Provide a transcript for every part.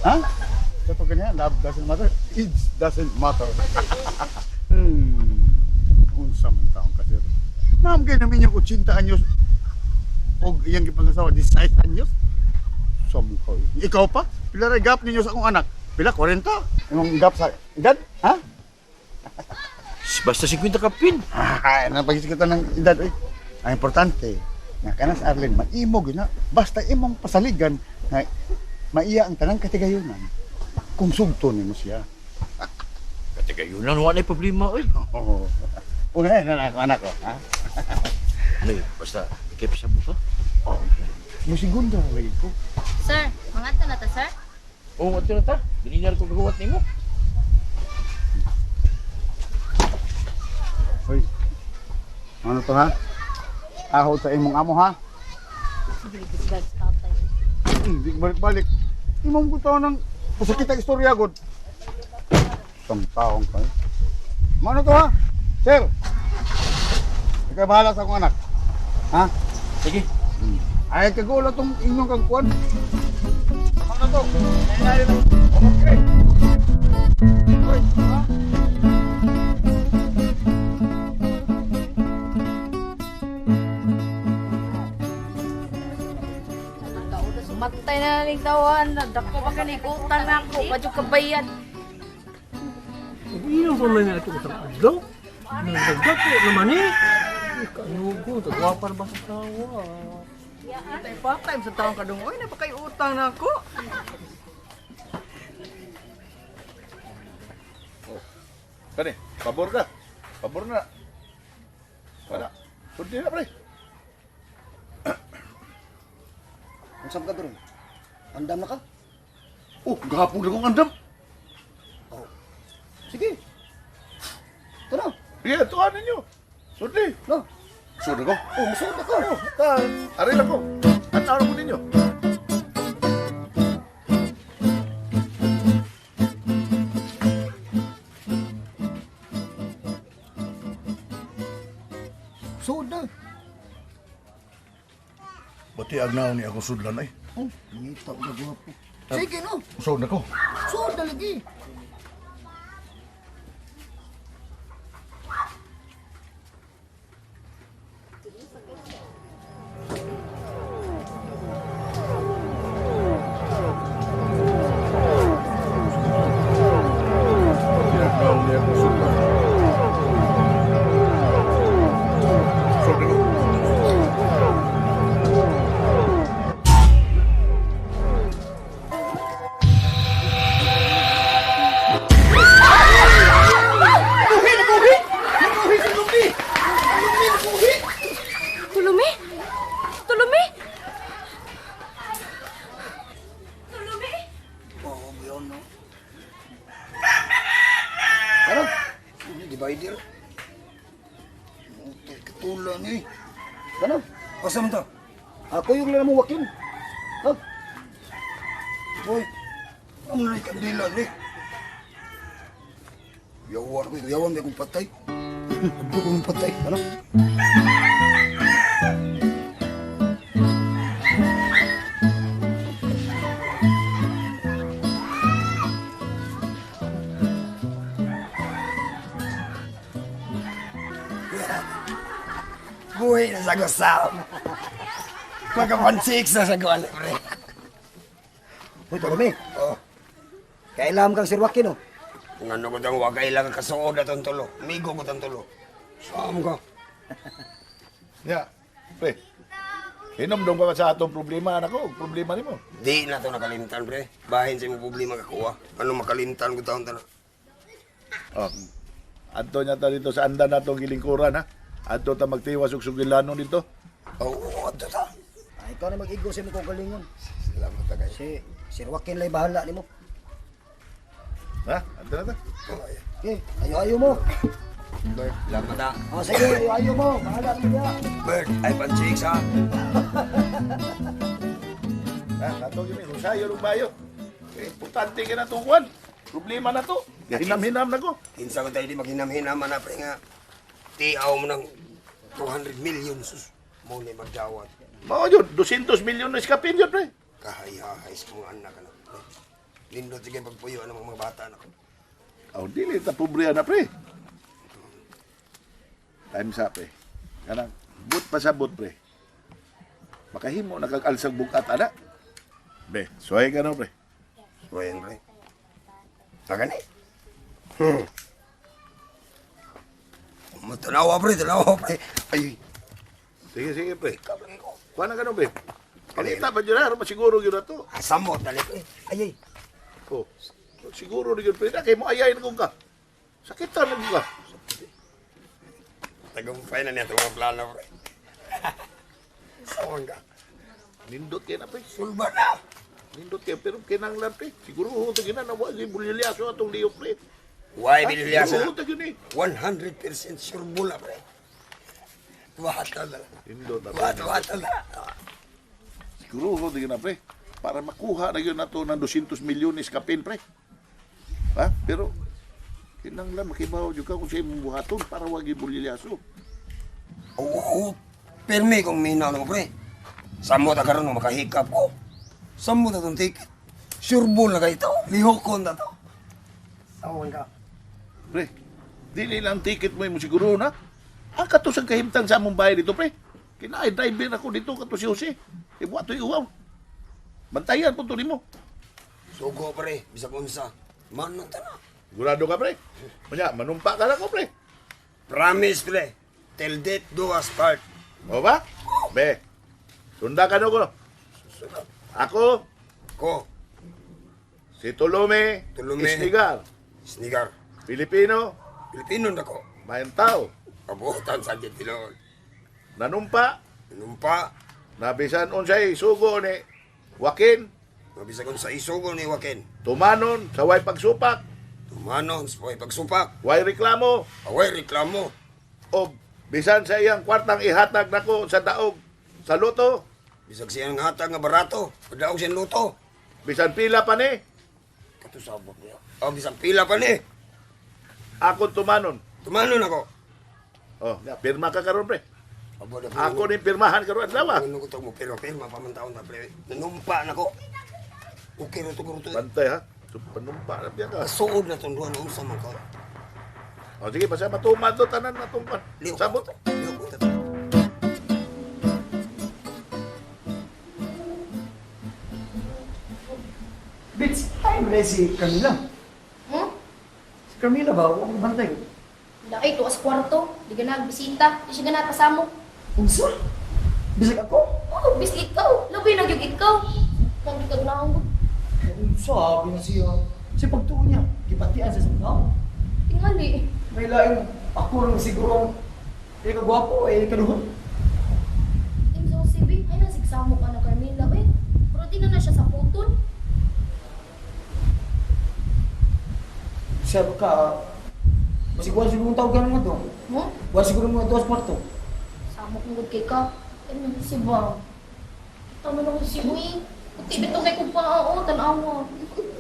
Ha? Sa to ganyan, love doesn't matter, age doesn't matter. Unsa man taong kasi. Naam kay namin yung 80 anyos og iyang gipangasawa 16 anyos. Sa mukha. Ikaw pa? Pila ra gap ninyo sa akong anak? Pila 40? Imong gap sa edad? Ha? Basta 50 kapin. Ah, napagisikitan ng edad eh. Ang importante, nga kanas Arlen, maimo gyud na basta imong pasaligan nga maiya ang tanang katigayunan kung sugto nimo siya. Katigayunan, wala na problema, oy. Oo. Una na ako anak ko, ha? Ano, basta, ikay pa sa buka. Oh. Musigunda ra lagi ko. Sir, mangadto na ta, sir? Oo, ato na ta. Gininar ko kagawat nimo. Hoy. Ano to ha? Ahod sa imong amo ha? Hindi ko balik-balik. Imong ko taon ng pasakit ang istorya god. Isang taong ka. Mano to ha? Sir. Ikaw bahala sa akong anak. Ha? Sige. Ay kagulo tong inyong kagkuan. Ano to? Ay, ay, ay. Okay. Hoy, ha? Matay na lang tawan. Dako pa kanikutan na ako. Wadyo kabayad. Ilang pa man ito utang adlaw? Nagdagdag ko naman eh. Kanugo, tagwapar ba sa tawa? Tay pa, time sa taong kadungoy, napakay utang na ako. Kani, pabor ka. Pabor na. Wala. Sulti na, pre. Unsa ka dron? Andam na ka? Oh, gahapon na kong andam. Oh. Sige. Ito na. Sige, tuwan ninyo. Sulti. No. Sulti ko. Oh, musuot ako. Oh, ta, aril ako. At araw ko ninyo. Suod na. Bati agnaw ni ako sudlan ay. Oh, ngita ko na gwapo. Sige no. Suod na ko. Suod na lagi. Bati agnaw ni ako sudlan. Suod na ko. Tulumi? Tulumi? Tulumi? Oh, yun no. Tara. Ano, divider? Mutoy katula ni. Tara. Asa man ta? Ako yung lang mo wakin. Ha? Boy, ano na yung kandila ni? Yawan ko, yawan may kong patay. Ado kong patay. Ano? Buhay na sa gusaw. Magapansik sa saguan, pre. Hoy, Tolome. Oh, Kailangan kang Sir Joaquin, oh. kung ano ko dang wag kailangan kasuod na tong tulo. Migo ko tong tulo. Saan ka? Ya, pre. Hinomdom ka ba sa atong problema, anak ko? Problema nimo. Di na to nakalimtan, pre. Bahin sa imong problema kakuha. Ano makalimtan ko taon tana? Oh. Adto niya ta dito sa andan natong gilingkuran, ha? Adto ta magtiwas og sugilanon dito. Oo, oh, adto ta. Ay, ikaw na mag-igo sa imong kaugalingon. Salamat ta kayo. Si Sir Joaquin lay bahala nimo. Ha? Adto na ta. Okay, ayo-ayo mo. Bert, salamat ta. Oh, sige, ayo-ayo mo. Bahala mo niya. Bert, ay pansik sa. Ha? Ato gyud ni Rosario ug bayo. Eh, importante ka na itong kwan. Problema na to. Hinam-hinam na ko. Kinsa ko tayo di maghinam-hinaman na, pre nga. Tiaw mo ng 200 million, sus. Mo ni magdawat. Mao yun, 200 milyon na iskapin yun, pre. Kahay-hahay sa mga anak na, pre. Nindot sige pagpuyo ang mga bata nako. Aw, dili ta pobre na pre. Time's up eh. Kanang but pa sa but pre. Makahimo na kag alsag bukat ana. Be, suway ka no pre. Suwayan pre. Tagani. Tanawa pre, tanawa pre. Ay, Sige, sige pre. kabrang ko. Kuha na ka no pre. Palita ba dyan na? Masiguro yun na to. Asamot dali pre. Ay ay. Oh, siguro na yun pre. Na kay mo ayayin kong ka. Sakitan na ka. Tagumpay na niya itong mga plano pre. Sawang ka. Nindot kay na pre. Sulba na. Nindot kay pero kinanglan pre. Siguro ho ta gina na wa gyud bulilyaso atong liyo pre. Why binilyaso Siguro na? ta gyud eh. 100% sure bula pre. Wata na. Nindot na pre. Wata, wata na. Siguro ho ta gina pre. Para makuha na gyud nato ng 200 milyones kapin pre. Ha? Pero kinanglan makibaw jud ka kung sa imong buhaton para wa gyud bulilyaso. Oo, oo. Pirmi kong minaw na mo pre. Samot ka ron makahikap ko. Samot na itong ticket. Sure bull na kayo ito. Lihokon na to. Sawang ka. Pre, dili lang ticket mo imo siguro na. Ang kato sang kahimtang sa among bahay dito, pre. Kinaay driver ako dito kato si Jose. Ibuhat to iuwaw. Bantayan po to nimo. Sugo pre, bisag unsa. Manong ta na. Sigurado ka, pre. Manya, manumpa ka na ko, pre. Promise pre. Till death do us part. O ba? Be, sunda ka no ko. Ako, Ko, si Tolome, Tolome. Isnigar, snigar. Pilipino, Pilipino na ko. mayang tao, Kabutan sa Tilon. nanumpa, Numpa, nabisan unsay sugo ni Joaquin, mabisag unsa isugo ni Joaquin. tumanon sa way pagsupak, Tumanon sa pagsupak. Pagsupak. way reklamo, Away reklamo. o bisan sa iyang kwartang ihatag nako sa daog sa luto, Bisag siyang hatag nga barato. Pagdaog siyang luto. bisan pila pa ni, Katusabot niya. O, bisag pila pa ni. ako tumanon. Tumanon ako. Oh, ya, pirma ka karon pre. Abo na Ako ni pirmahan karon adlaw. Ano ko mo pero pirma pa man taon na pre. Nanumpa na ko. Okay ra to to. Bantay ha. So, panumpa na biya ka. Suod na tong duha na unsa man ka. O sige, basta matuman to tanan natong pan. Liw. Sabot. Liw ko ta. Bitch, time na si Camila. Hmm? Si Camila ba? Huwag bantay. Dai, tuwas kwarto. Di ka nagbisita. Di siya ganat pasamo. Unsa? Bisag ako? Oh, bis ikaw. Labi na gyud ikaw. Kang kag naong. Unsa? Sabi na siya. Sa pagtuo niya, gibatian sa tao. Tingali. May laing ako rin siguro ang eh kagwapo, eh kaduhon. Tim sa OCB, ay nasigsamo ka na Carmela eh. Pero di na na siya sa puton. Siya ka, basig wala siguro ang tawag ka nga to. Hmm? Wala siguro mga duwas kwarto. Samo kong gud kay ka. Ano si ba? Tama na ko si Uy. Puti bitong kay kung pa oo, tanawa.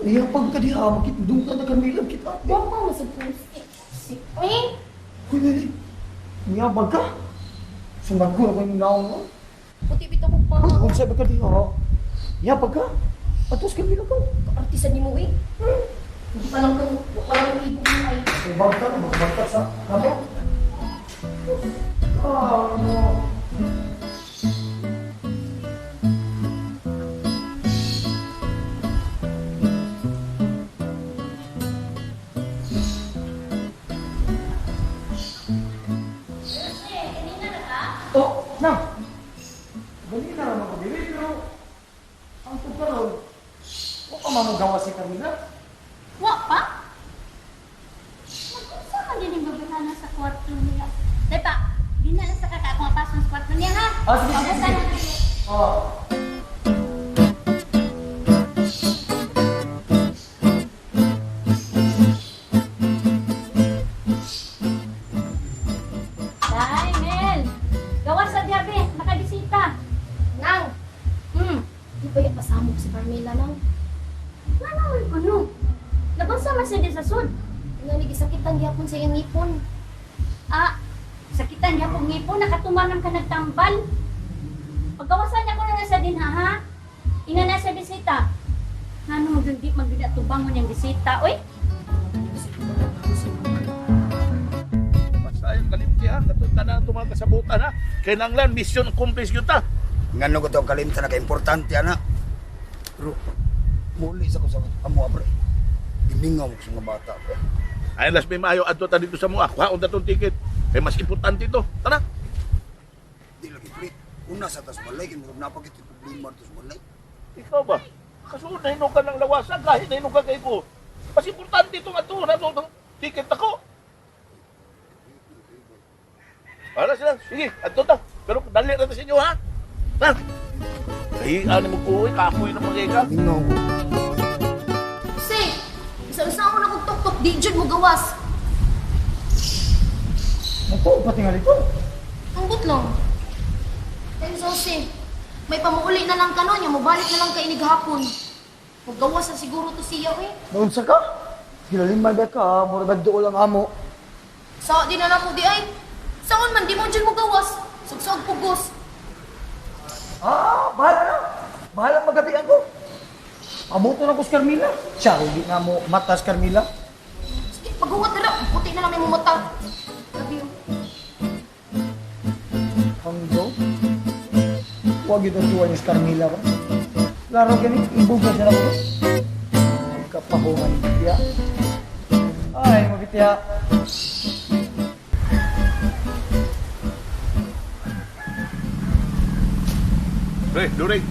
Iya, pag ka diha, makitdung ka na Camila, kita. Wa pa mo sa pusi. Si Uy. Uy, uy, uy. Niyabag ka. Sumago ako yung naong mo. Puti bitong kung pa. Uy, unsa ba ka diha? Niyabag ka. Atos Camila ka. Artista ni mo eh. Hindi pa lang kang wa pa lang ibig mo ay. Magbagta, magbagta sa kamo. Ah, ano. Oh, na. Ganina naman ko dili pero ang tugkaron, wa pa mamugawa si Carmela. Wa pa? Mag-unsa man din yung babayhana sa kwarto niya. Day pa, di na lang sa kaka akong apasok sa kwarto niya ha. Ah, sige, sige, Pabusa sige. na kayo. Oh. Day, Mel. Gawas sa diabe, nakabisita. Nang. Di ba yung pasamo si Carmela nang? Ngano man kuno? Nagunsa man siya di sa sud. Tingali gisakitan gyapon sa iyang ngipon. Ah, sakitan niya kong ngipon, nakatumangan ka nagtambal. Pagkawasan niya ko na sa din ha, ha? Inga na sa bisita. Ngano mo di man gyud atubangon yang bisita, oy. Basta yung kalimti ha, katong tanan itong mga kasabutan ha. Kinanglan, mission accomplished yun ta. Ngano ko to ang kalimta na kaimportante ana. Pero muli sa ko sa amo pre. Gimingaw ko sa mga bata pre. Ay, las may maayo adto ta dito sa mua. Kuhaon ta tong ticket. Eh, mas importante to. Tara. Di lagi pre. Una sa tas balay kay murag napagit yung problema tas balay. Ikaw ba? Kasuod na hinuka ng lawasan kahit na hinuka kay ko. Mas importante itong ato na itong ticket ako. Para sila. Sige, adto ta. Pero dali na ta sa inyo ha. Tara. Ay, ano mo ko, kapoy na mga ka. Mingaw ko. Jose, isa-isa mo na kong tuktok, di dyan mo gawas. Ako, patingali ko. Ambot lang. Ay, Jose, may pamuuli na lang kanon, yung mabalik na lang kay hapon. Magawas na siguro to siya, eh. Naunsa ka? Gilalim ba ka, murag dool ang amo. Sa di na lang mo di ay. Saon man, di mo dyan mo gawas. Sugsog pugos. Ah, bahala na. Bahala magabian ko. Amuto na ko si Carmila. Siya, hindi nga mo matas Carmila. Sige, paghuwat na lang. Puti na lang may mumata. Love you. Hanggo. Huwag ito tuwa niyo si Carmila ba? Laro gani, ibog na siya na ko. Magkapahuman ni Bitya. Ay, mabitya. Pre, During.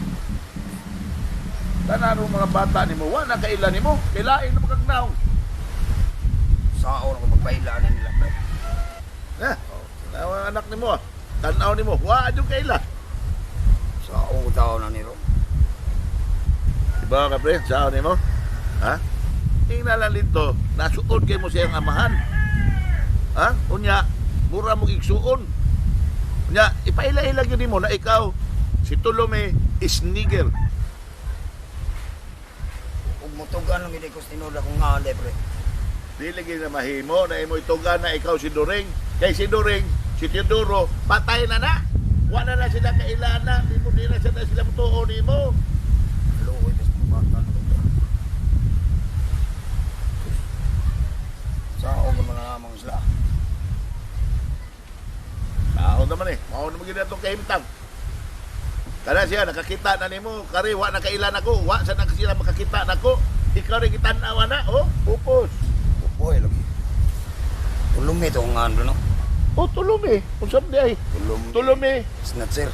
Tanan mga bata nimo, wa na kaila nimo, kailain na magagnaw. Sao na ko magpailanan nila pre. Ha? Tanaw ang anak nimo, ah. Tanaw nimo, wa adyo kaila. Sao ko tao na niro. Diba ka pre, sao nimo? Ha? Tingnan lang dito, nasuod kay mo siyang amahan. Ha? Unya, mura mo igsuon. Unya, ipaila-ila gyud nimo na ikaw si Tolome is nigger. Ug motugan lang gid ko sa tinuod akong ngaon pre. Dili gyud na mahimo na imo itugan na ikaw si During. Kay si During, si Teodoro, patay na na. Wala na sila kailana, di mo di na sila sila mutuo nimo. Luoy basta mga bata na ko. Sao ko man lamang sila. Tao naman eh, mao naman gyud atong kahimtang. Kana siya nakakita na nimo, kari wa na kailan ako, wa sa na sila makakita nako. Ikaw rin gitan-awa na, oh, pupos. Buhay lagi. Tulumi to ang ngaon no. Oh, tulumi. Unsa man di ay? Tulumi. Tulumi. Snatcher.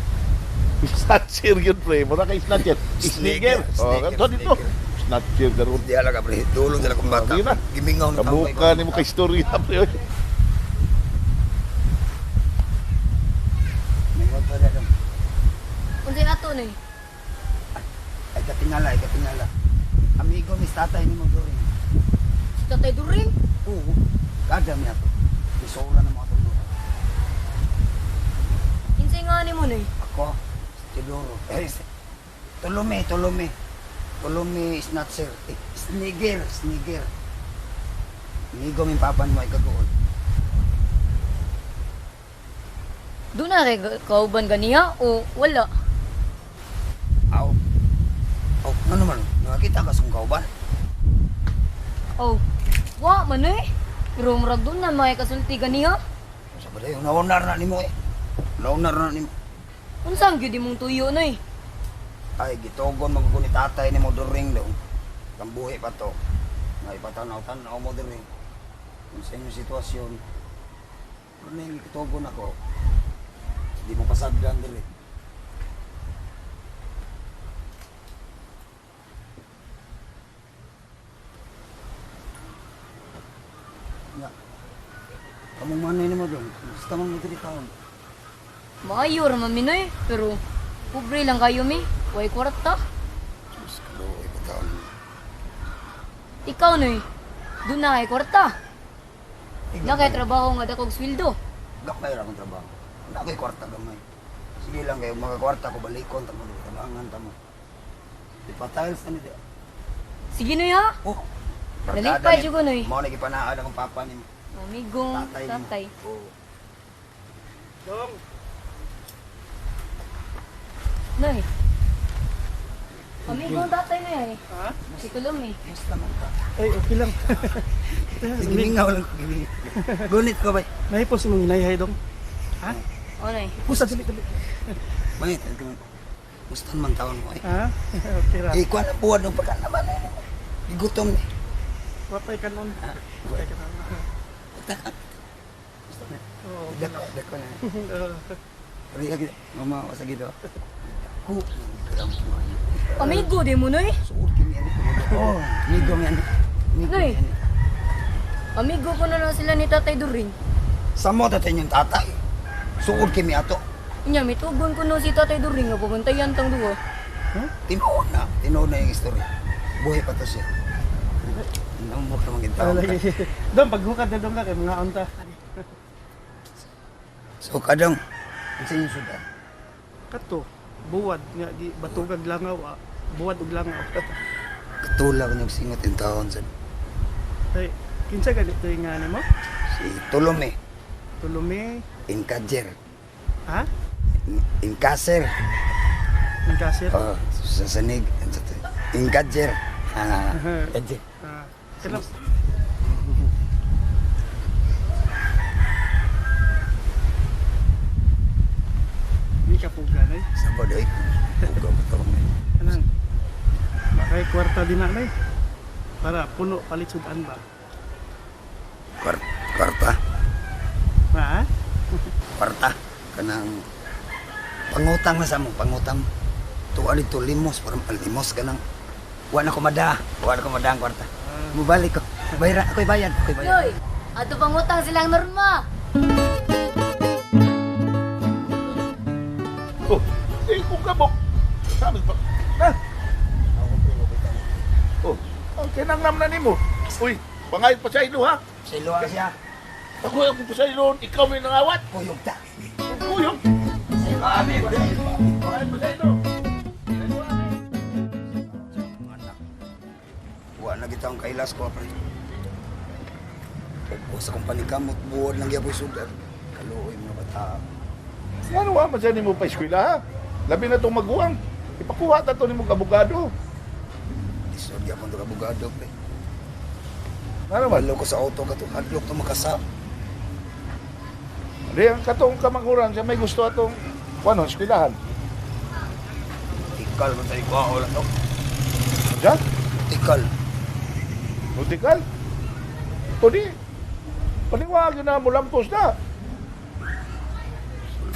Snatcher yun, pre. Mura kay snatcher. Sneaker. Oh, Sneaker, kanto dito. sneaker. Snatcher karon. Di ala ka pre. Dulong sila kong bata. Sige na. Gimingaw na tao. Kabuka nimo kay istorya, pre. oy. May wag pa na. Unsay ato na eh. Ay katingala, ay katingala. Amigo mis tatay ni mo Doring. Si Tatay During. Oo. Kada mi ato. Isura na mga tundo. Kinsay nga ni mo na eh. Ako, si Teodoro. Eh, Tulume, Tulume. Tulume snatcher. Eh, snigger, snigger. Amigo mi papa mo ay kaguol. Doon na kay kauban ganiya o wala? Aw. Aw, ano man? Nakakita ka sa kong kauban? Oh, wa man eh. Pero murag doon na may kasulti ganiya. Sa ba dayo, naunar na nimo eh. Naunar na nimo. Unsa ang gyud imong tuyo na eh. Ay, gitugon maguguni tatay ni mo Doring daw. Kambuhi pa to. Nga ipatanaw-tanaw mo Doring. Kung sa inyong sitwasyon, pero na yung gitugon ako, hindi mo pasagdan diri. Ya. Kamong manay ni mo doon, gusto mong mo diri taon. Maayo ra man mi eh. Pero pobre lang kayo mi. Way kwarta. Diyos kaluoy pa taon. Ikaw noy. Doon na kay kwarta. Na kay trabaho nga dakog sweldo. Gamay ra akong trabaho. Wala ko'y kwarta gamay. Sige lang kayo, mga kwarta ko balikon tamo dili tabangan tamo. Ipatiles na ni di. Sige noy ha. Oh. Nalipay jud ko noy. Mao na gipanaad akong papa nimo. Amigong Tatay nimo. tatay. Oo. Dong, Noy. Amigo ang tatay na eh. Ha? Si Tulong eh. Musta man ka? Ay, okay lang. Gimingaw lang ko, gimingaw. Gunit ko ba? Nahipos mong hinayhay dong. Ha? Ano eh? Pusa dali dali. Mangit, musta man taon mo eh. Ha? Okay ra. Eh, kuha na buwan ng pagkalaman eh. Igutom ni. Wapay kanon. Wapay kanon. Oo. Dako, dako na. Oo. Riya kita. Mama, wasa gitu. Ku. Amigo di mo noy. Suot kini ani. Oh, amigo mi ani. Amigo Noy. mi ani. Amigo ko na lang sila ni Tatay During. Samo ta inyong tatay. Suod kimi ato. Inya, mitugon ko no si Tatay During nga pupuntayan tang duwa. Tinuod na yung istorya. Buhay pa to siya. Namok naman Ah, gintaon ka. lagi. Dong, paghukad na dong ka kay mga unta. So kadong, ang sa inyong sudan. Kato, buwad nga gi batugag langaw, ah. Buwad og langaw. Katula ko niyong singot yung taon sa Ay, kinsa ganito yung nga nimo? si Tolome, Tulume, Inkajer, ha? Inkaser, Inkasir. oh, sa sanig, Inkajer. Ah, Inkajer. Ah, kailan? Di ka pugan eh. Sa badoy, puga pa to. Anang, bakay kwarta din na eh. Para puno palit sudan ba? Kwarta, Ha? kwarta. Kanang pangutang na sa mo, pangutang. Tuwa dito limos, parang limos kanang wa na ko mada, wa na ko mada ang kwarta. Mubalik ko. Bayra, ako'y bayad, ako'y bayad. Noy, ato pangutang silang Norma. Oh, eh, kung kabok. Sabi pa. Ha? Oh, ang kinanglam na nimo. Uy, pangayot pa sa ilo ha. Sa ilo siya, Ako ang pa sa ilo, ikaw may nangawat. kuyog ta. Kuyog. Sa ilo, abi, sa ilo. Pangayot pa sa ilo. Anak. Wa na kita ang kailas ko, pre. Upo sa kong panikamot, buod lang gyapon sudad. Kaluoy mga bata. Ano wa man siya nimo pa eskwela ha? Labi na tong maguwang. Ipakuha ta to nimo abogado. Lisod gyapon to abogado, pre. Ano man? Walo ko sa auto ka to, hadlok to makasa. Di ang katong kamaguran siya may gusto atong kuno eskwelahan. Tikal man tayo ko lang to. Diyan? Tikal. Mutikal. Pwede. Paniwag na mo lampos na.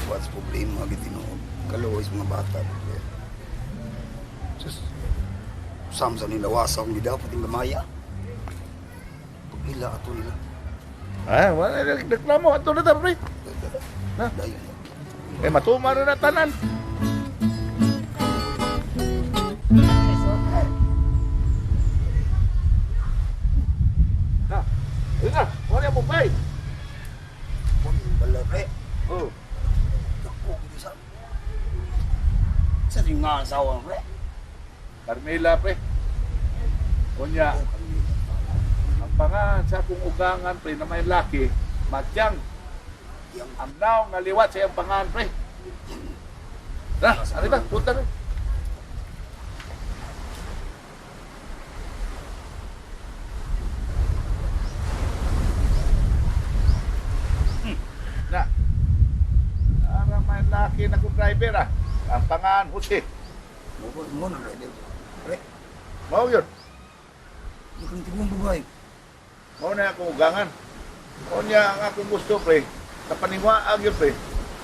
What's problema gitinuod? Kaluoy sa mga bata. Pre. Sus, sam sa nila wasa ang dapat yung gamaya. Pagpila ato nila. Ah, wala reklamo ato na ta pre. Ha? Dayon. Eh matuma na tanan. Na. Ayun na, wala mo bay. Wala pre. Oh. Dako gid sa. Sa tinga asawa pre. Carmela pre. Unya, ang pangan sa akong ugangan pre na may laki, matyang. Ang naong naliwat sa iyang pangan pre. Na, ano ba? Punta na. Na. Ara may laki na kong driver ah. Ang pangan, Jose. Mo na driver. Pre, Mao yun. di kong tibong babae. Mao na akong ugangan. Unya ang akong gusto pre. Kapaniwaag yun pre.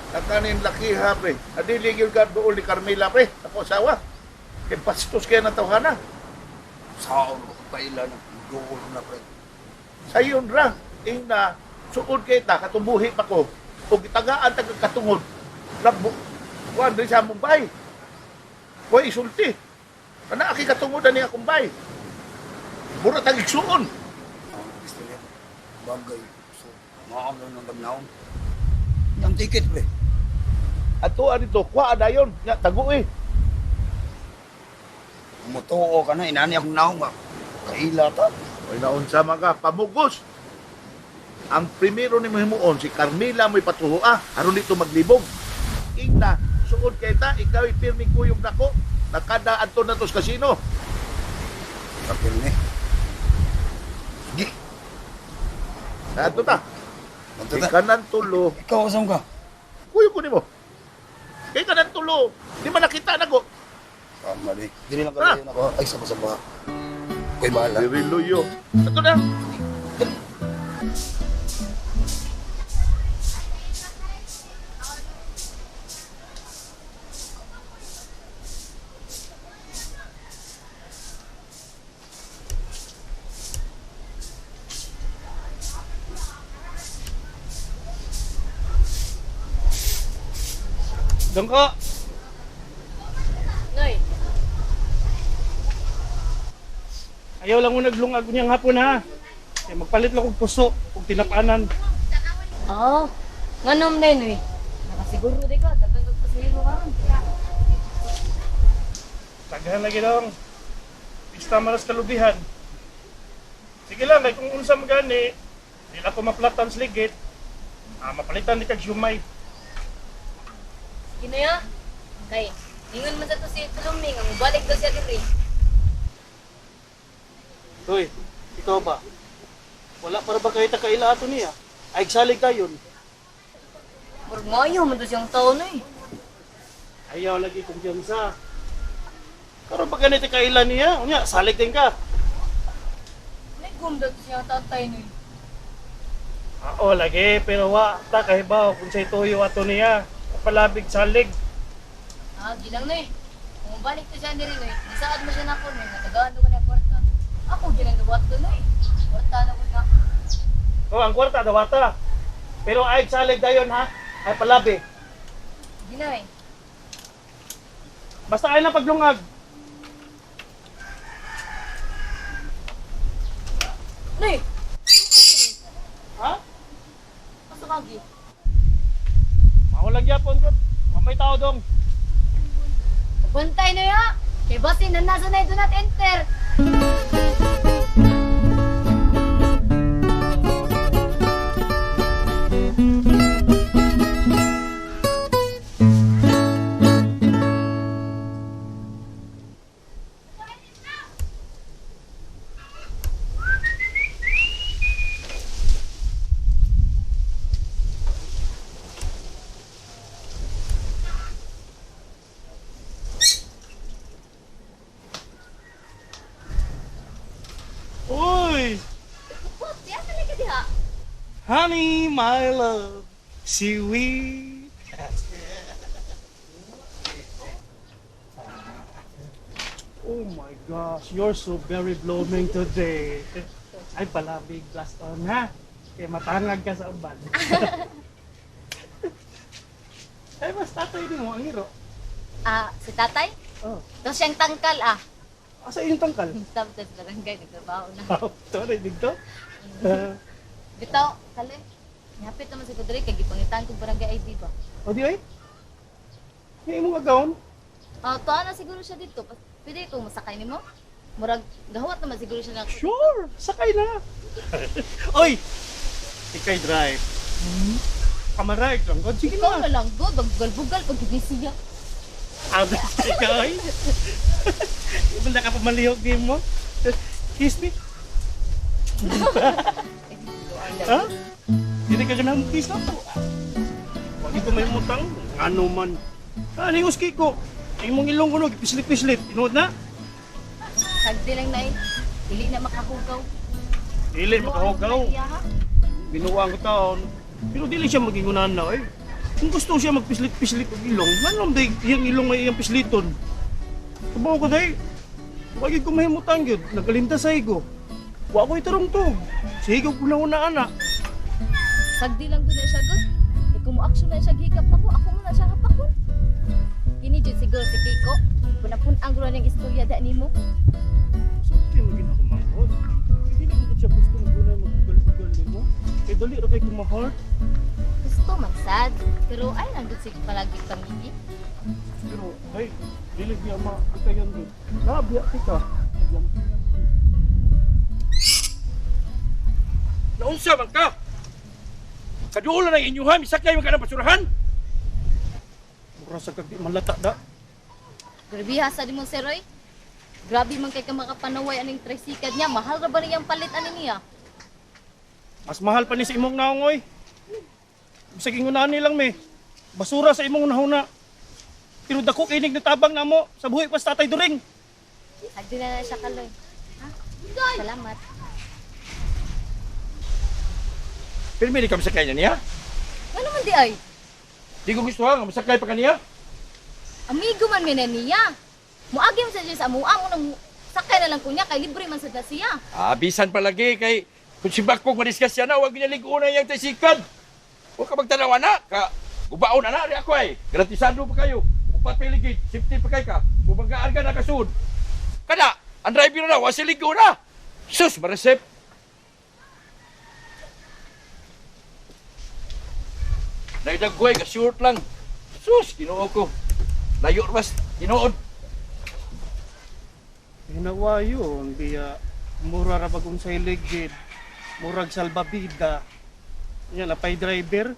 Nakanin laki ha pre. Adili yun ka doon ni Carmela pre. Ako asawa. Kay bastos kaya ng tawhana. Sao ko kaila na doon na pre. Sayon ra. Ing na suod kay ta katumbuhi pa ko. O gitagaan ta kag katungod. Labo. Kuan diri sa among bay. Kuy isulti. Kana aki katungod ani akong bay. Mura tag igsuon. Ang istorya. Bagay. So, maam lang ng gabnaon. Yang ticket pre. Ato dito kuha dayon nya tago eh. Mutuo ka na inani akong naong ba. Kaila ta. Oy naunsa man ka pamugos. Ang primero ni himuon si Carmela mo'y patuho ah, aron dito maglibog. Ingna, suod kay ta, ikaw pirming kuyog nako. Nakada adto na to sa kasino. Kapil ni. Sige. Adto ta. Adto Kay ta. kanan tulo. Ikaw asam ka? Kuyo ko nimo. Kay kanan tulo. Di man nakita nako. Tama di. Dili lang kalayo nako. Ay sama-sama. Ko'y bahala. Diri luyo. Adto na. Dongko, Noy, ayaw lang mo naglungag niyang hapon ha. Kaya magpalit lang kong puso ug tinapanan. Oh, nganom na yun eh. Nakasiguro di ka, dagang pasahero karon. Daghan lagi dong. Pista maras kalubihan. Sige lang, kay kung unsa man gani, di lang ko maplatan sa ligit. Ah, mapalitan di kag siumay. Sige na ya. Kay, ingon man sa to si Tuluming, ang balik daw siya diri. Hoy, ikaw ba? Wala para ba kayo takaila ato niya? Ay, salig tayo. Murag maayo man to siyang tao na eh. Ayaw lagi kumpiyansa. Karon ba ganito kaila niya? Unya, salig din ka. May gumda to siyang tatay no eh. Oo, lagi. Pero wa, ta kahibaw kung sa'y tuyo ato niya. Palabig salig. Ah, gilang na eh. Kung balik to siya diri no eh, nisaad mo siya nako no eh, natagaan ko niya kwarta. Ako ginang duwat ko no eh. Kwarta na ko na. Oh, ang kwarta dawata. Pero ay salig dayon ha. Ay palabi. Gina eh. Basta ay na paglungag. Noy! Ha? Asa kagi? Mao lang gyapon ko. Wa may tao dong. Bantay na ya! Kay basin na nasa na do not enter. Uy! What? Di asa ka diha? Honey, my love. Sweet. Oh my gosh, you're so very blooming today. Ay pala, big blast on ha. Kaya matangag ka sa uban. Ay, mas tatay din mo, ang hero. Ah, si tatay? Oh. Ito siyang tangkal ah. Asa iyong tangkal? Tapos sa barangay, nagtrabaho na. Ito, rinig to? Bitaw, kali. Nihapit naman si Kudri, kay gipangitan kong barangay ID ba? O di ay? Yung imong agawon? Ah, tuwa na siguro siya dito. Pwede kung masakay nimo? Murag, gahuwat naman siguro siya na. Sure! Sakay na! Oy! Ikay drive. Kamarag lang. God, sige Ikaw na. na lang, God. Bugal-bugal pag hindi siya. Abis ikaw ay. Ibang na ka pamalihog din mo. Kiss me. Ha? Hindi ka ganang kiss na po. Wag ito may mutang. Ano man. Ah, ningos kiko. Imong ilong ko no, pislit-pislit. Inuot na? Sagdi lang na eh. Dili na makahugaw. Dili makahugaw. Binuwang ko taon. Pero dili siya magingunan na eh. Kung gusto siya magpislit-pislit og ilong, nganom day iyang ilong ay iyang pisliton. Kabaw ko day. Wag ko mahimutang gyud, nagalinta sa igo. Wa ko itarong tug. Sige ko na una ana. Sagdi lang gud na siya, God. Kay kung mo-action na siya hikap ako, ako mo na siya hapakon. Kini jud siguro si Kiko. Punapun-ang guro niyang istorya da nimo. Sulti mo gina ko manghod. Hindi na ko siya gusto maguna magbugal-bugal nimo. Kay dali ra kay kumahart. Gusto man sad, pero ay lang gud sig palagi pangigi. Pero hey, dili biya ma ikayon gud. Labiya ka. Naunsa man ka? Kaduol na ng inyuha, misakay man ka ng basurahan. Mura sa kag di malata da. Grabe ha sa di mo sir oy. Grabe man kay ka makapanaway aning tricycle niya. Mahal ra ba niyang palit ani niya? Mas mahal pa ni sa imong naong oy. Bisag ingunan nilang me. Basura sa imong nahuna. Pero dako kinig na tabang namo sa buhi pa sa Tatay During. Sagdi na lang siya kaloy. Ha? Salamat. Pero may di ka masakay na niya. Ano man di ay? Di ko gusto ha, nga masakay pa kaniya. Amigo man mi na niya. Muagi man sa siya sa amua mo nang sakay na lang kunya kay libre man sad na siya. Ah, bisan palagi kay kung si Bakpog madiskas siya na, huwag niya ligo na iyang trisikad. Huwag ka magtanawa na, ka gubaon na na, ri ako ay. Garantisado pa kayo. Upat pa yung ligid, safety pa kay ka. Bumanggaan ka, nakasun. Kada, ang driver na, wasi ligo na. Sus, maresep. Nagdagway, ka-short lang. Sus, ginoo ko. Layo mas, ginood. Ginawa yun, biya mura ra bagong sa iligid, murag salbabida. Yan, napay driver.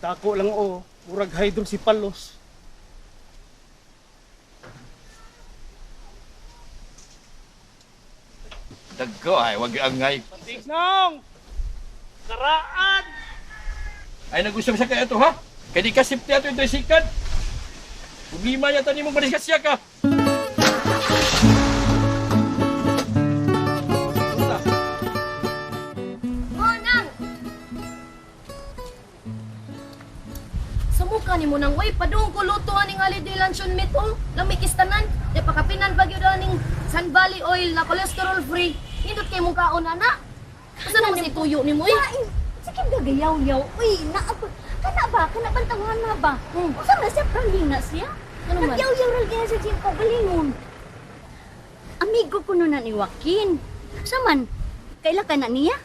Dako lang o, murag hydrocephalus. Dagko ay, wag angay. Nong! Karaan! Ay, nag-usap siya kaya ito, ha? Kaya di ka safety ato yung tricycle. Problema yata ni mong madiskas siya ka. Monang! Sa mukha ni mo nang, uy, padung ko luto aning holiday luncheon meat, oh. Lamig istanan. Di pakapinan ba gyud aning San Valley oil na cholesterol free. Nindot kay mong kaon, ana. Asa naman si tuyo ni mo, uy? Sige gagayaw-yaw. Uy, naa ba? Kana ba? Kana bang tanguhan na ba? Usa man siya praning na siya. Ano man? Nagyaw-yaw ra gyud sa siyang kaugalingon. Amigo ko nun na ni Joaquin. Sa man, kaila ka na niya?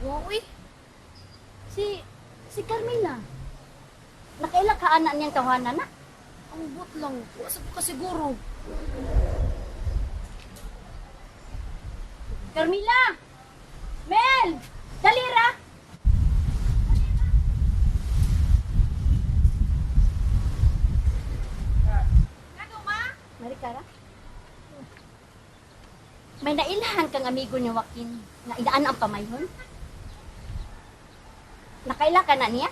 Wow, uy. Si Carmela. Nakaila ka anak niyang tawanan na? Ang but lang. Wa sa ko kasiguro. Carmela! Mel! Dali ra! Marikara? May nailhan kang amigo ni Joaquin na idaan ang pamayhon? Nakaila ka na niya?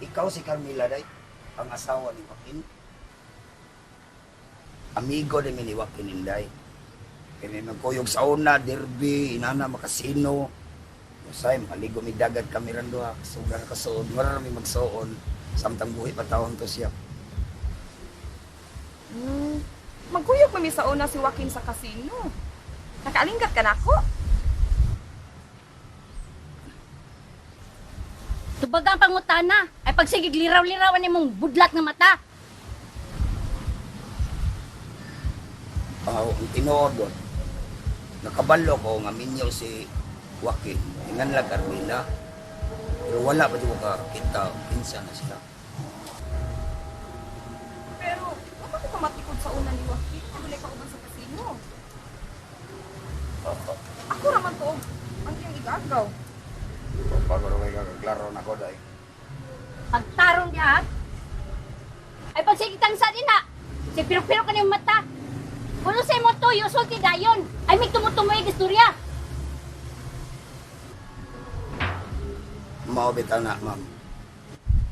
Ikaw si Carmela day, ang asawa ni Joaquin. Amigo din mi ni Joaquin Inday. Kaya may magkuyog sa una, derby, inana, makasino. Usay, maligo mi dagat kami ran duha, sugar kasuod, wala mi magsuon. Samtang buhi pa taon to siya. Magkuyog mami sa una si Joaquin sa kasino. Nakaalinggat ka na ako. Tubag ang pangutana. Ay pagsigig liraw-lirawan imong budlat nga mata. Ang tinuod doon, nakabalo ko nga minyo si Joaquin, ingan lang Carmela. Pero wala pa di ko kakita, kinsa na sila. Pero, wala ko pamatikod sa una ni Joaquin. Pagulay ka uban sa kasino. Ako raman to, ang iyang igagaw. Bago rin kayo kaklaro na ko dahil. Pagtarong diha. Ay pagsigig tangsa din na. Si piro-piro ka niyong mata. Kuno sa imo tuyo, sulti dayon. Ay may tumutumoy istorya. Mao bitaw na, ma'am.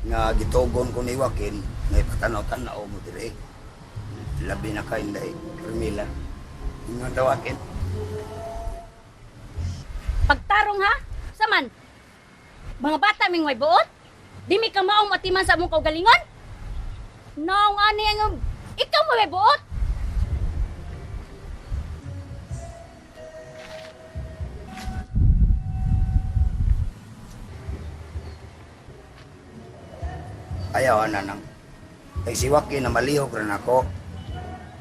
Nga gitugon ko ni Joaquin, nga ipatanaw-tanaw mo dire. Labi na ka, Inday, Carmela. Ingon daw Joaquin. Pagtarong ha? Saman? Mga bata ming way buot? Di mi ka maong matiman sa among kaugalingon? Naong ani ang ikaw mo may buot? Ayaw, ana nang. Kay si Joaquin na malihok rin ako.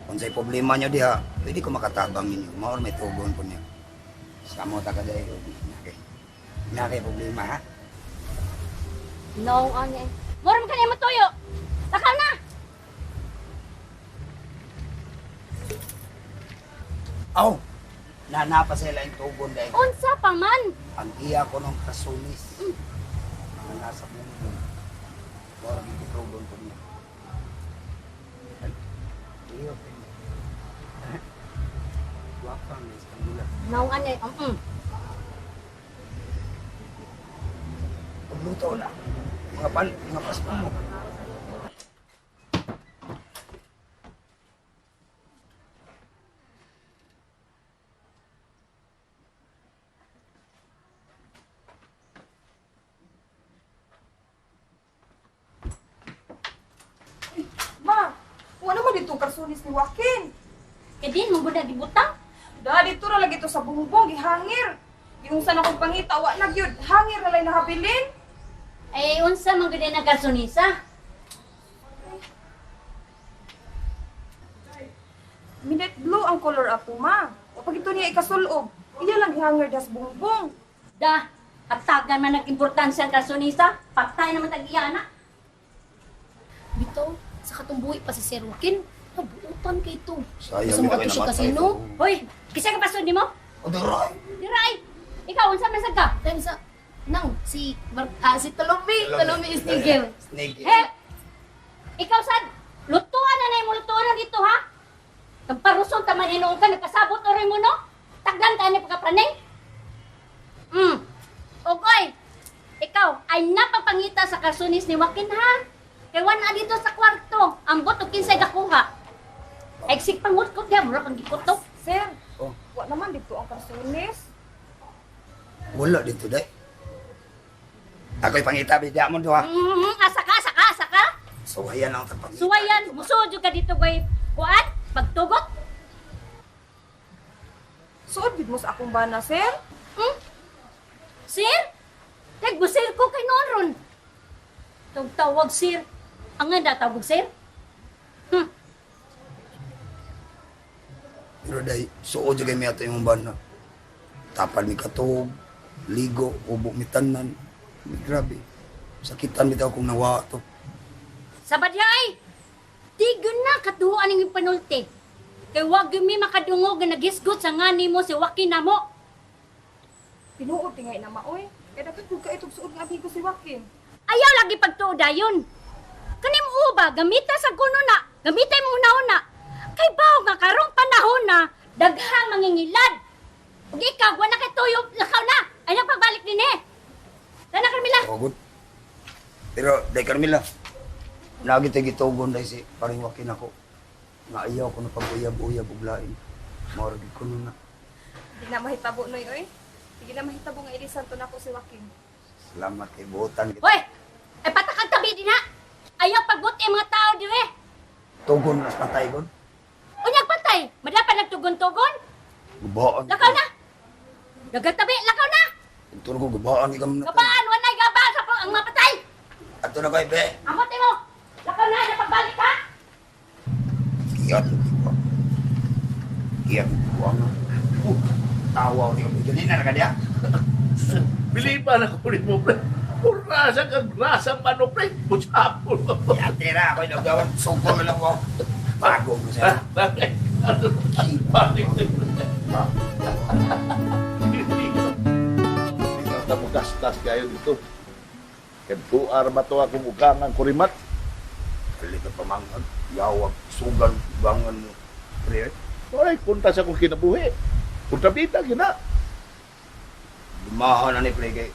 Kung sa'y problema nyo diha, pwede ko makatabang ninyo. Maor may tugon po niyo. Samo ta ka dahil. Okay. Na kay problema, ha? Naong ani. Mura man ka nimo tuyo. Takaw na. Aw, nanapa sila yung tugon dahil. Unsa pa man? Ang iya ko ng kasunis. Mga nasa mundo. Mura gitugon ko niya. Iyo, Guwapa ang Carmila. Naungan eh. Pagluto na. Mga pan, mga paspa mo. Ma, wala man dito karsunis ni Joaquin. Kay din mo gud gibutang. Da, dito ra lagi to sa bumbong, gihangir. Giunsa na kong pangita, wa na gyud. Hangir na lay nahabilin. Eh unsa man gud ang karsunisa? Midnight blue ang color ato, ma. Wa pag ito niya ikasulob. Iya lang gihangir das bumbong. Da, hatagan man nag-importansya ang karsunisa. Patay naman tag iya na. Bitaw, sa katumbuhi pa si Sir Joaquin. Nabuutan kay ito. Sayang Gusto mo yun ato kayo siya namatay kasino? Hoy, kisa ka pasod nimo? O, diray! Diray. Ikaw unsa man sad ka? Time sa... Nang, si... Si Tolomi. Tolomi is nigel. Snigel. He! Ikaw sad, lutuan na na mo lutuan na dito ha. Kag paruson ta man hinuon ka nagkasabot oray mo no. Tagdan ka ni pagkapraning. Ogoy, ikaw ay napapangita sa karsunis ni Joaquin ha. Kay wan dito sa kwarto. Ambot og kinsay gakuha. Exik pangutkot diha mura kang gikutok. Sir, Oh. wa naman dito ang karsunis. Wala dito, day. Ako'y pangita, bidya mo do, ha? Asa ka, asa ka, asa ka. Suwayan ang tapang. Suwayan, musod jud ka dito kay kuan, pagtugot. Suod gid mo sa akong bana, sir. Sir? Nagbusir ko kay Noron. Tawag sir. Ang nga tawag sir? Pero day, suod jud kay mi ato imong bana. Tapad mi katog, ligo, ubo mi tanan. Grabe. Sakitan bitaw kung nawa to. Sabadya ay! Tigon na katuhuan ning panulti. Kay wag gyud mi makadungog nga naghisgot sa ngani mo si Joaquin namo. Tinuod tingay na maoy. Kay dapat pud ka itog suod nga amigo si Joaquin. Ayaw lagi pagtuo dayon. Kanim uba gamita sa kuno na, gamita mo una-una. Kay bawo nga karong panahon na daghang mangingilad. Ug ikaw wala kay tuyo lakaw na. Ay pagbalik dinhi. Tana Carmela. Oh, good. Pero, day Carmela, lagi tayo gitugon day si paring Joaquin ako. Nga ayaw ko na pag-uyab-uyab og lain. Maura gid ko na. Di na mahitabo noy oy. Sige na mahitabo nga ilisan to nako si Joaquin. Salamat kay buotan kita. Hoy! Ay patakang tabi din ha. Ayaw pagbuti ang mga tao dire. Tugon na sa patay gon. Unyag patay, madapat nagtugon-tugon. Gubaan. Lakaw na. Nagatabi, lakaw na. Ito na ko gubaan ikaw na. Gabaan, walay gabaan sa ang mga patay. Ato na kay be. Amot mo. Lakaw na, na pagbalik ha. Iyan. Iyan. Buang. Tawa ko. Ganina na ka diya. Biliban ako rin mo, pre. Purasa kang grasa mano, pre. Pusapol. Yate na ako inagawan. Sugol na lang ko. Bago mo siya. Bakit? Hindi mo gastas kayo dito. Kaya buar ba to akong ugangan kurimat? Dali ka pamanghan. Yawag, sugal, ugangan mo. Pre, Ay, punta sa akong kinabuhi. Punta bita, gina. Lumahan na ni pre kay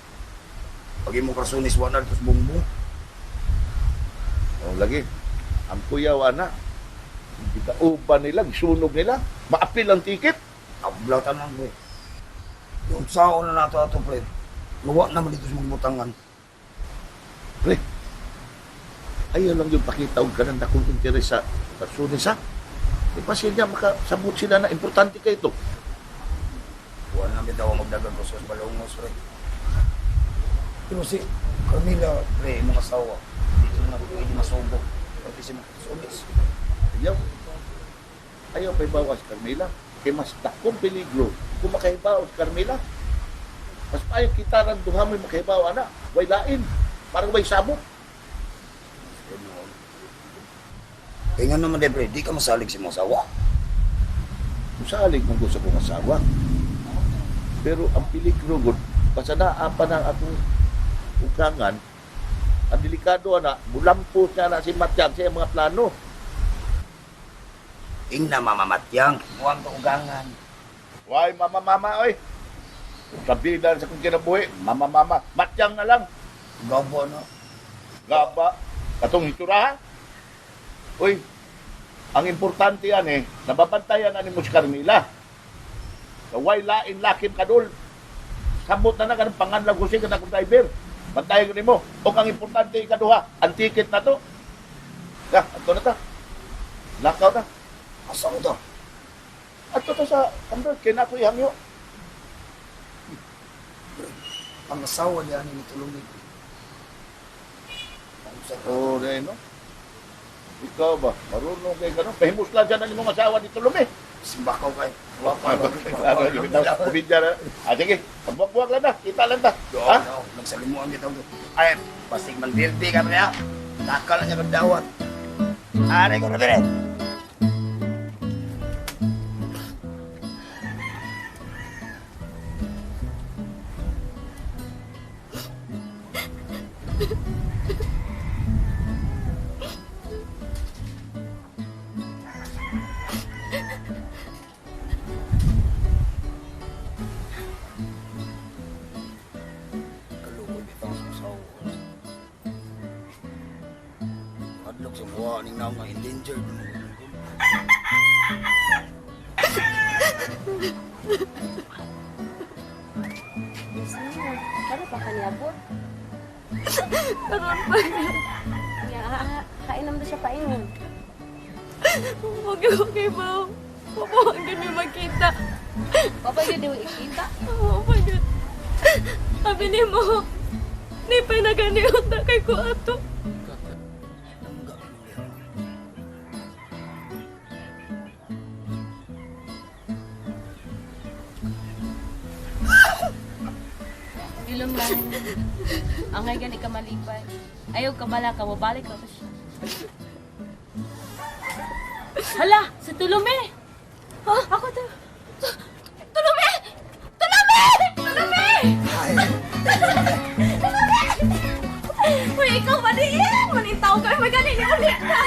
pag imo karsunis wala na bumbong. Oh, lagi. Ang kuyaw, ana. Gitauban nila, gisunog nila. Maapil ang ticket. Tabla tanan pre. Yung sao na nato ato pre. Mawa naman dito sa mga butangan. Pre, ayaw lang yung pakita og kanang dakong interes sa karsunis, ha? Di pa sila makasabot sila na importante kay ito. Wala na bitaw magdagan ko sa balongos pre. Pero si Carmela pre, imong asawa, dito na pwede masubo. Pati si mga. Ayaw. Ayaw pa ibawas Carmela. Kay mas dakong peligro kung makahibaw si Carmela. Mas maayo kita ng duha mo'y makahibaw, ana. Way lain. Parang way sabot. Kaya nga naman, pre, di ka masalig sa imong asawa. Musalig man ko sa akong asawa. Pero ang peligro gud, basta naa pa ng akong ugangan, ang delikado ana, mulampos niya na si Matyag sa iyang mga plano. Ingna mama Matyang, muang kaugangan. Why, mama, mama, oy. Sabi na sa kong kinabuhi, mama, mama, Matyang na lang. Gabo, no? Gaba, katong hiturahan. Uy, ang importante yan eh, nababantayan na ni mo si Carmila. Way lain lakim kadul. Samot na na kanang panganlag Jose ka na akong driver. Bantayan ko nimo. O ang importante ikaduha, ang ticket na to. Ya, ato na ta. Lakaw na. Asa mo to? Ato to sa Amber, kaya na ako ihangyo. Ang asawa niya ni Tulumig. Oo, oh, no? Ikaw ba? Marunong kayo ganun. Pahimuslan dyan na ni mong asawa ni Tulumig. Simbakaw kayo. Kumidya na. Ah, sige. Pagbuwag-buwag lang na. Kita lang ta. Ha? Nagsalimuan kita. Ay, basig man bilbi ka niya. Takal na niya kagdawat. Aray ko na dire. Para pa kaniabot. Karon pa. Ya, kainom na siya painom. Huwag ko kay Bao. Huwag mo makita. Papa yun di ikita. Oo, pa yun. Sabi ni mo, ni pa naganiot na kay ko ato. Ilong lang. Angay gani ka malipay. Ayaw ka bala ka, mabalik ka pa siya. Hala, sa Tulume! Ha? Ako to. Tulume! Tulume! Tulume! Tulume! Uy, ikaw maliit! Manintaw ka! Magaling ni ulit ka!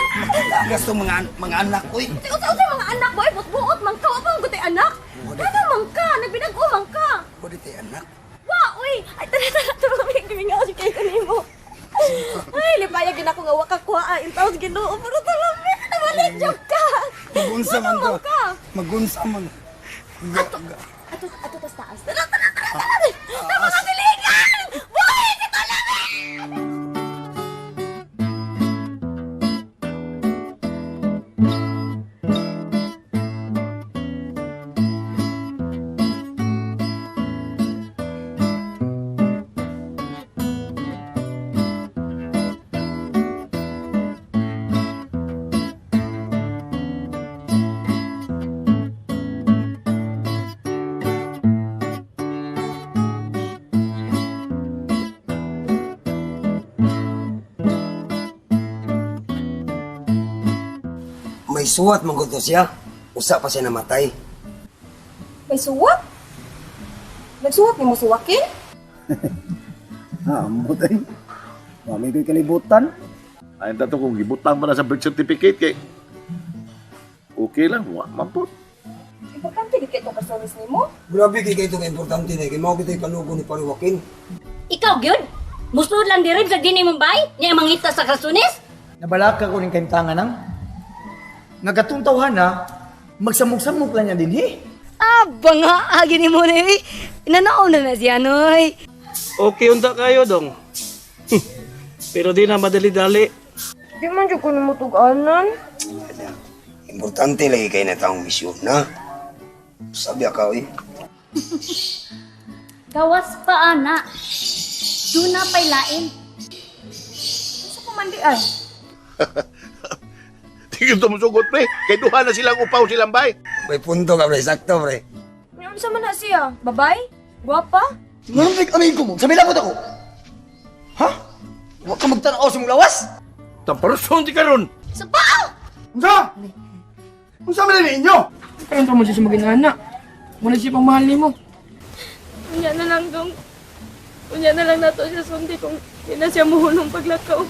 Gasto mga anak, uy. Usa-usa mga anak, boy! Buot-buot man ka! Wa pa anak! Ano man ka? Nagbinag-o man ka! Pwede tayo anak. Wa, uy! Ay, tara, tara, Tulume! Gamingaw siya kayo kanimo. Ay, lipaya gina ko nga wa ka kuha. Intaw sa Ginoo pero Tulume! Nabalik joke ka! Magunsa man Ano to. ka? Magunsa man. Ato, ato tas taas. Tara, tara, tara, tara! Tama ka siligan! Boy, si Tulume! May suwat man gud to siya. Usa pa siya namatay. May suwat? Nagsuwat ni mo suwakin? Ha, ambot ay. Mami ko'y kalibutan. Ay, dato kung gibutang pa na sa birth certificate kay okay lang, wa man po. Importante gid kay itong kasonis nimo. Grabe kay kay itong importante na kay mao kita'y kalugo ni Pare Joaquin. Ikaw gyud? Musulod lang diri sa dini mong bay? Niya mangita sa kasunis? Nabalaka ko ning kaimtangan nang. Nga katong na, magsamok-samok lang niya din he. Ah, banga, agi ni mo ni. Inanaon na na siya, noy. Okay unta kayo dong. Pero di na madali-dali. Di man jud ko nimo tug-anan. Importante lagi kay na taong misyon na. Sabi ka oy. Gawas pa ana. Duna pa'y lain. Unsa pa man di ay? Tingin to musugot, pre. Kay duha na silang upaw silang bay. May punto ka pre, sakto pre. Unsa man na siya? Babay? Gwapa? Nganong like amigo mo? Sabi lang ko ako. Ha? Wa ka magtanaw sa mong lawas? Tamparuson di karon. Sa paa! Unsa? Unsa man ni inyo? Karon mo siya sa maginana. Muna siya pang mahal nimo. Unya na lang dong. Unya na lang nato siya sundi kung di na siya muhulong paglakaw.